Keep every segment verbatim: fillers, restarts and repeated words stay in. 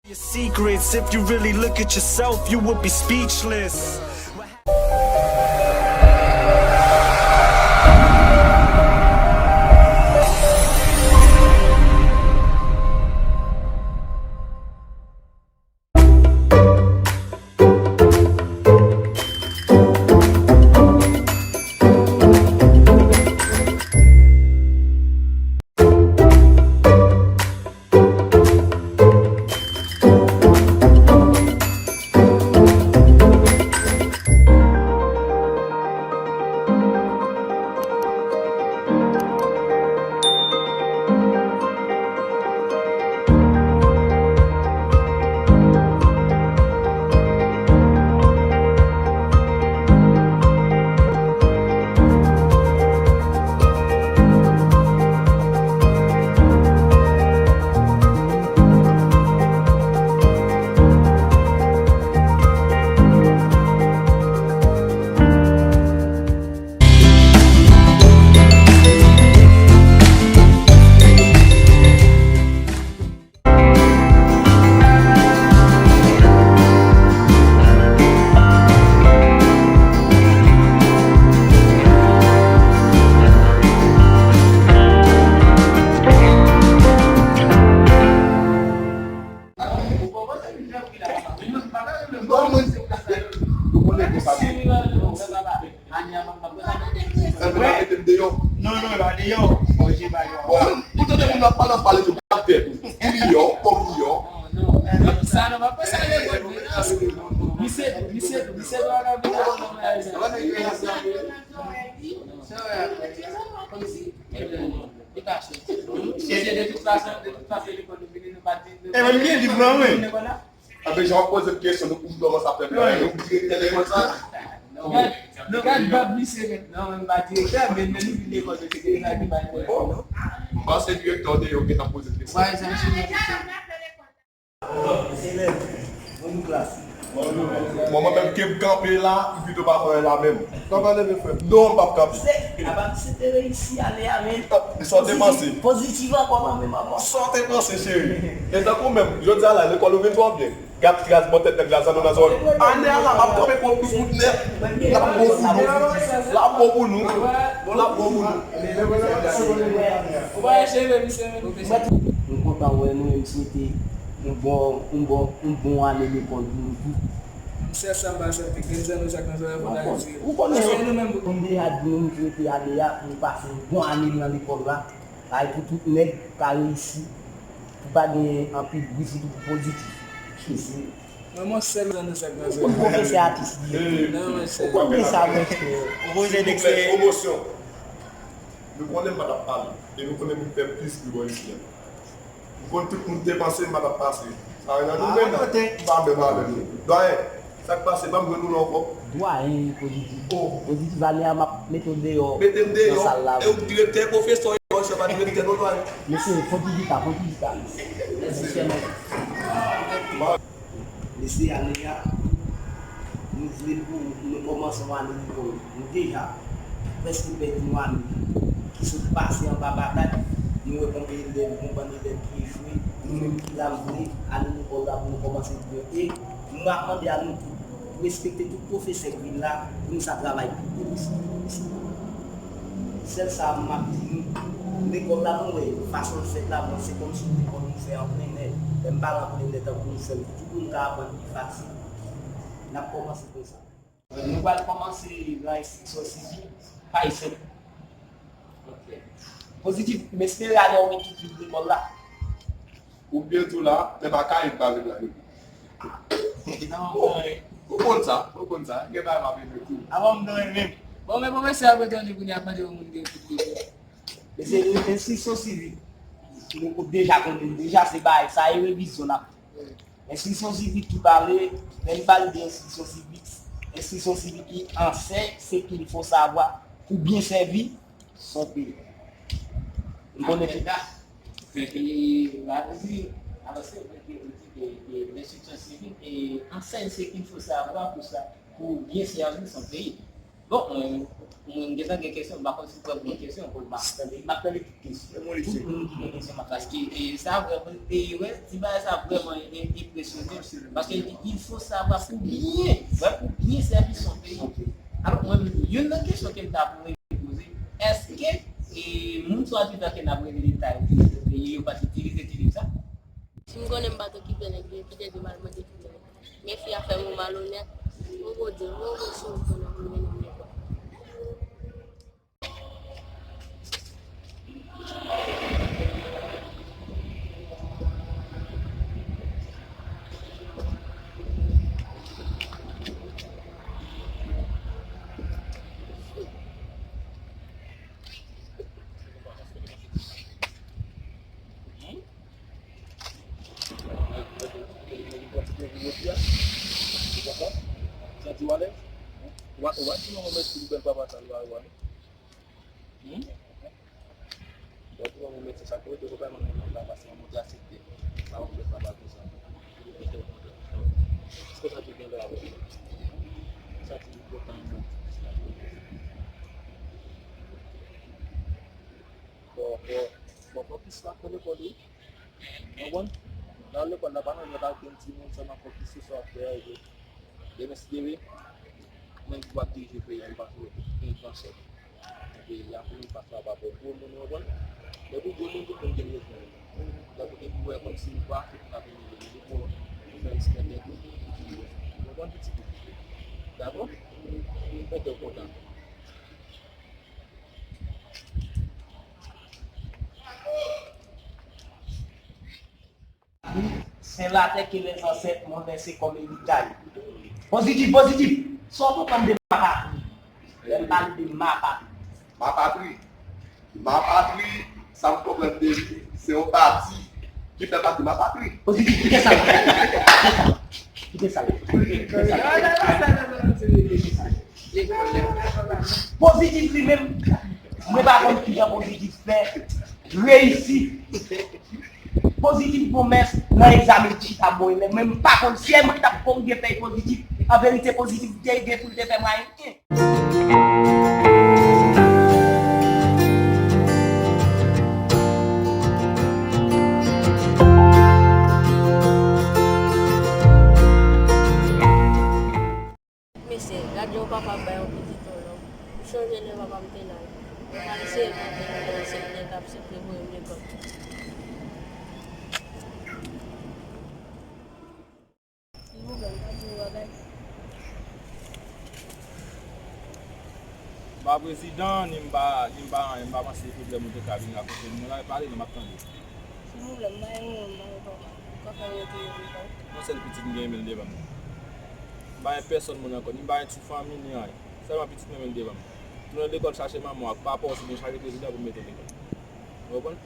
Your secrets, if you really look at yourself, you would be speechless. Ou konnen konsa. Sa vle mete m deyò. Non, non, e pa deyò. Bon, ou tande moun ap pale, ap pale de tèt ou. Ou deyò, kòm ou deyò. Sa non, pa sa lekòl. Misye, misye, misye dwa ka vin avè sa. Li pa chè. Misye de tout fason, de tout fason, lekòl nou vini, nou pa di. E mwen gen liv lan, wi. Anben, jan w ap poze m kesyon, nou pou m kòmanse ap fè bagay, nou direktè lekòl sa. Gad, gad bab misye, men. Non, men m pa direktè, men, men nou vin lekòl, men se direktè ki bay lekòl, non? M panse direktè w te ye, w gentan poze m kesyon. Mwen menm ke m kanpe la, m pito pa pran la menm. Kanpe leve frè m. Non, m p ap kanpe. Se, apa misye te reyisi ane a, men. Sa w te panse? Pozitif ankò nan menm ankò. Sa w te panse, cheri? E tankou menm, jodi a la, lekòl ou vin twò byen. Gad kras bò tèt nèg la, zanno nan zòn. Ane a la, m ap kanpe kont li tout nèt. L ap bon pou nou. L ap bon pou nou. L ap bon pou nou. Ou pa cheve, misye, men. M kontan wè nou, e m swete yon bon, yon bon, yon bon ane lekòl pou nou tout. M sè sa, m pa sè, te grenn zanno chak nan zòn, fò n al tire. Ou konnen, nou menm, m deja di nou, m swete ane a, pou nou pase yon bon ane nan lekòl la. Bagay pou tout nèg ka reyisi, pou pa gen anpil bri, sitou pou pozitif. Mwen, mwen sèl zanno chak nan zòn. Ou konn pwofesè atis li ye. Non, mwen sèl. Ou konn sa, monchè. Ou poze nèg se pwomosyon. Nou konnen m pa t ap pale. E nou konnen m fè plis ke bò isi a. M konn tout moun te panse m pa t ap pase. Sa vle di nou menm, m pa menm avè nou. Dwayen, sa k pase, ban m jwenn ou la ankò. Dwayen, pozitif. Oh. Pozitif, ane a m ap mete w deyò. Mete m deyò. Nan sal la. E ou direktè, pwofesè, e ou se pa direktè, non, dwayen. Mesye, fon ti gita, fon ti gita. Mesye, Mesye, ane a, nou vle pou nou kòmanse yon ane lekòl. Nou deja prèske pèdi yon ane ki sot pase anba batay. Nou wè konbyen elèv, yon bann elèv ki echwe. Nou menm ki la, m vle ane lekòl la pou nou kòmanse byen. E m ap mande a nou tout pou respekte tout pwofesè k vin la, pou nou sa travay pi pi. Sèl sa m ap di nou, lekòl la nou wè, fason l fèt la, bon, se kòmsi lekòl nou fè an plen nè. Lè m pale an plen nè, tankou nou fè l, tout moun ka aprann pi fasil. N ap kòmanse konsa. Nou pral kòmanse nan enstriksyon sivik, paj senk. Ok. Pozitif, m espere alè w gen tout liv lekòl la. Ou byen tou la, men pa kay m pa vin la. Non, mwen. Ou konn sa, ou konn sa. Gen bagay m ap vin tou. Avan m dòmi menm. Bon, men pwofesè ap retounen kounye a ap mande yon moun gen tout liv. Men se enstriksyon sivik. Nou deja konnen, deja se bagay, sa e revizyon n ap fè. Enstriksyon sivik ki pale, lè n pale de enstriksyon sivik, enstriksyon sivik ki ansèy ce qu'il faut savoir pour bien servir son pays. M konnen tout. Fè ke la di, alò se vre ke ou di ke, ke lenstriksyon sivik e ansèy ce qu'il faut savoir pour sa, pour bien servir son pays. Bon, mwen, mwen gentan gen kesyon, m pa konn si w pran pou yon kesyon. M ap tande, m ap tande tout kesyon. Tout moun ki gen kesyon, m ap tande. Paske, e, sa vrèman, e, wè, ti bagay sa vrèman, e, enpresyone m. Paske il faut savoir pou byen, wè, pou byen sèvi son peyi. Alò, mwen, youn nan kesyon ke m ta pou poze, èske, e, moun swadizan ke n ap rele leta yo, yo pa t itilize ti liv sa? Si m konnen m pa t okipe nèg yo, kite di m al mande kite. Men fi a fè m yon malonèt. Yon gwo dil, yon gwo sou konnen pou mennen m lekòl. Santi w alèz? Ou pa, ou pa di manman mèsi pou bèl papa sa l ba ou a, non? Hmm? Ou pa di manman mèsi sa k rete, ou pa manman mèsi la pase yon moun klasik de. Sa yon bèl papa konsa. Èske w santi w gen lè avè l? Ou santi l kontan, bon. Bon, bon, bon, fòkis la pou lekòl, wi. Ou konprann? Nan lekòl la, pa nan lòt ak yon timoun sèlman fòkis sou sa w ap fè a, epi demen si Dye vle, menm ki w ap dirije peyi a, li pa twò gen gran chèf. Epi y ap vin pa twò pa pou gwo moun, ou konprann? Depi gwo moun, tout moun gen rezon. Donk, epi wè kòmsi nou pa, tout moun ap vin vin pou fè respè tèt nou. Ou konprann, pitit? Dakò? Mwen te kontan. Se latè ke lèzansèt mwen lèse kòm eritay. Pozitif, pozitif. Sa w konprann de ma patri? Lè m pale de ma patri. Ma patri. Ma patri, sa m konprann de li, se yon pati ki fè pati ma patri. Pozitif, kite sa la. Kite sa la. Kite sa la. Pozitif li menm, mwen pa konn kijan pozitif fè reyisi. Pozitif bon mès nan egzamen chita bon elèv. Mwen m pa konn si e mwen ki t ap korije fèy pozitif. An verite pozitif te gen pou l te fè mwayen. Mesye, gad jan papa bay yon pitit yon lòk. M chonje lè papa m te la. Mwen pa eseye monte nan yon sèl nèg ap sipre voye m lekòl. Silvouplè, m pa di yon bagay. M pa prezidan, ni m pa, ni m pa anyen, m pa panse pwoblèm ou te ka vin rakonte m. Mwen la pale, non, m ap tande. Silvouplè, m pa gen moun, m pa gen papa. Ou ka fè m retire m pa w? Yon sèl pitit m gen, men l devan m. M pa gen pèsòn moun ankò, ni m pa gen ti fanmi, ni anyen. Sèlman pitit mwen, men l devan m. Tounen lekòl chache manman w ak papa w, oubyen chache prezidan pou m mete w lekòl. Ou konprann?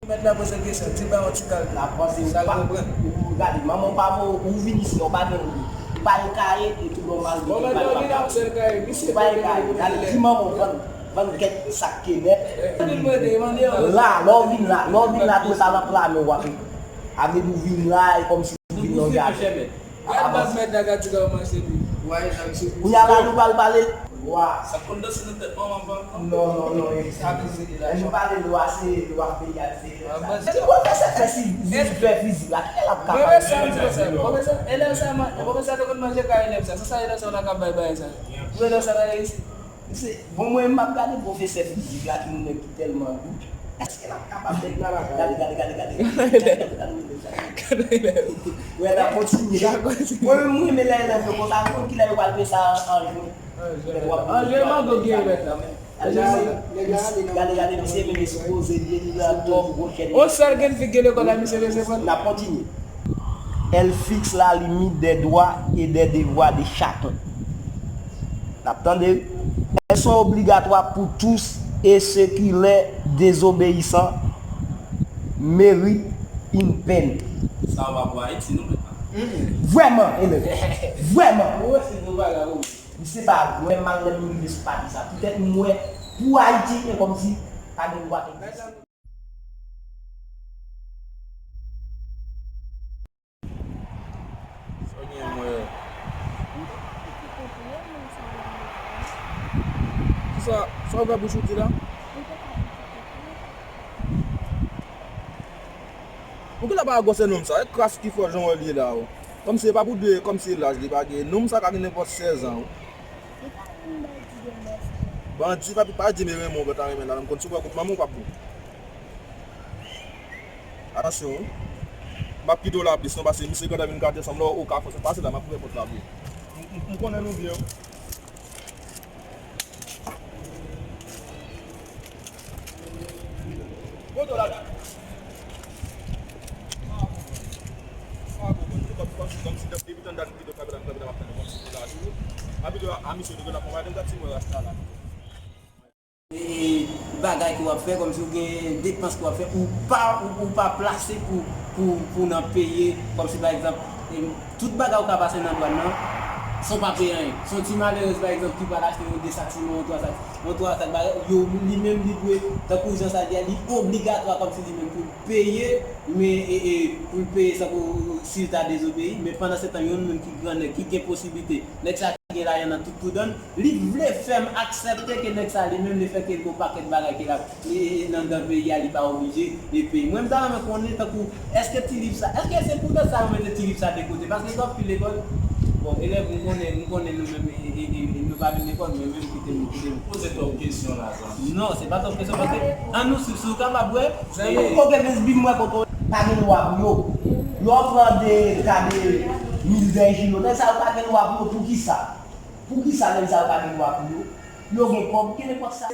Mèt la poze kesyon, di ba yon ti kalm. Sa l konprann. Ou gade, manman w pa voye w, ou vin isi, ou pa gen, ou pa gen kaye, epi lè w mare, ou pa gen kaye. Ou pa gen kaye. Gade, di manman w vann, vann kèk sak kenèp. La, lè w vin la, lè w vin la, tou sa nan pla men w ap avèk ou vin la, e kòmsi ou vin nan jardin. Gad baz mèt la gad ti kòmanse li. Kounye a la nou pral pale. Wa. Sa konn danse nan tèt manman pa m, non? Non, non, non, e sa. Lè nou pale lwa, se lwa peyi a, se sa. Ti pwofesè fè si, fè fizik la, kilè l ap ka pale? Pwofesè, pwofesè, pwofesè, elèv sa, pwofesè te konn manje kay elèv sa. Sa sa elèv sa w ta ka bay bagay sa? Pou elèv sa ta reyisi. Se, bon, mwen, m ap gade pwofesè fizik la, ki yon nèg ki tèlman dou. Èske l ap kapab fè gade, gade, gade, gade. Wè, n ap kontinye. Mwen menm, mwen renmen lè elèv yo konsa, nou konn kilè yo pral fè sa an, an jwe. An jwe, mango gen rèd la. Gade, gade, misye menm sipoze li, li nan twòp gwo kè. On sèl gen figi lekòl la, misye resevwa. N ap kontinye. Elle fixe la limite des droits et des devoirs de chacun. N ap tande? Elles sont obligatoires pour tous et ceux qui les désobéissant méritent une peine. Sa w pa pou Ayiti, non, men. Vrèman, elèv. Vrèman. Ou wè, se nou bagay, wi. Misye pa vrèman lè m rive sou papye sa. Poutèt m wè pou Ayiti, e kòmsi pa gen dwa egziste. Sa w gen, mwen? Sa, sa w fè bouch ou di la? Ou genlè pa gwosè nonm sa, e kras ki fè w jan w ye la, o. Kòmsi e pa pou de, kòmsi laj li pa gen. Nonm sa ka gen nenpòt sèz an, o. Bandi pa, pa di men renmen w, ta renmen la, m konn si w pran kout manman w p ap bon. Atansyon, wi. M p ap kite w la plis, non, paske misye gentan vin gate sanm la, ou ka fòse pase la, m ap ouvè pòt la pou ou. M, m, m konnen nou byen, wi. Kote w la? Kòmsi, kòmsi, depi tann dat m kite w kanpe la, m kanpe la, m ap tann kòmsi w la toujou. M ap kite w a misye, nou gentan fè yon bagay, m ta di mwen rasta la. E, e, bagay ke w ap fè, kòmsi w gen depans ke w ap fè, ou pa, ou, ou pa plase pou, pou, pou nan peye, kòmsi pa egzanp, e, tout bagay ou ka pase nan dwàn nan, san w pa peye anyen. Se yon ti malerèz, pa egzanp, ki pral achte yon de sak siman, yon twa sak, yon twa sak bagay, yo, li menm li dwe, tankou jan sa di a, li obligatwa kòmsi li menm pou l peye, men, e, e, pou l peye, tankou si l ta dezobeyi, men pandan se tan, yon moun ki grannèg, ki gen posiblite, nèg sa ki gen lajan nan tout toudan, li vle fè m aksepte ke nèg sa li menm, lefètke l gen yon pakèt bagay ke l ap, li, li nan, nan peyi a, li pa oblije li peye. Mwen, m ta renmen konnen, tankou, èske ti liv sa, èske se poutèt sa yo mete ti liv sa de kote? Paske lè w ap fin lekòl, bon, elèv, m konnen, m konnen nou menm, e, e, e, e, nou pa vin lekòl, men menm kite m, kite m. Poze twòp kesyon la, zanmi. Non, se pa twòp kesyon, paske, an nou swiv, si w kapab wè, zanmi, e, ok, Miss Bim, mwen konprann. Pa gen lwa pou yo. Lè w pran de ka de mil ven kilo, nèg sa yo pa gen lwa pou yo. Poukisa? Poukisa nèg sa yo pa gen lwa pou yo? Yo gen kòb, gen nenpòt sa.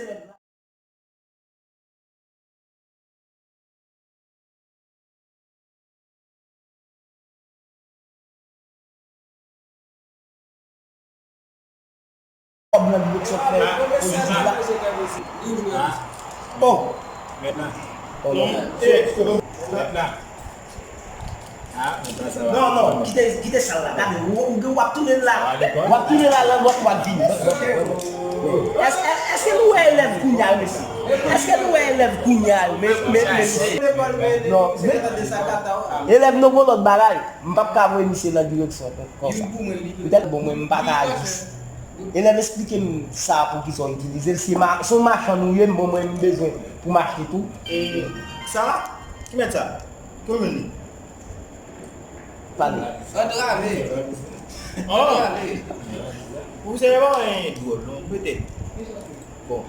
Kòb nan direksyon fè pozitif la. Oh! Mèt la. Oh, non. Mèt la. Ah, mèt la, sa va. Non, non, kite, kite sal la. Gade, w, w, w ap tounen la. W ap tounen la, lòt w ap vini. Èske, èske nou wè elèv kounye a yo, mesye? Èske nou wè elèv kounye a yo? Men, men, men, non, men, elèv nan yon lòt bagay. M p ap ka voye misye nan direksyon konsa. Petèt, bon, mwen, m pa ka aji. Elèv esplike m sa poukisa w itilize l. Se ma-, se yon machann ou ye, m, bon, mwen, m bezwen pou m achte tou. E, sa? Ki mèt sa? Kote w jwenn li? Pale. Antrave. Oh! Antrave. Ou se pa yon dwòl, non, petèt. Bon.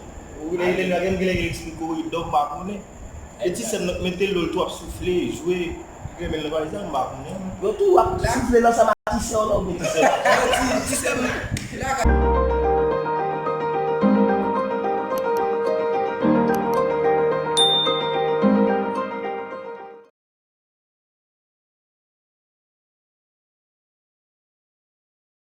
Ou genlè, genlè, genlè, genlè ki eksplike w, donk, m pa konnen. E ti sèm nan k mete l, l tou ap soufle, jwe, li renmen l nan valiz la, m pa konnen. Yo tou ap soufle l ansanm ak ti sè w la, oubyen ti sè w la. Ti, ti sè m, li lakay.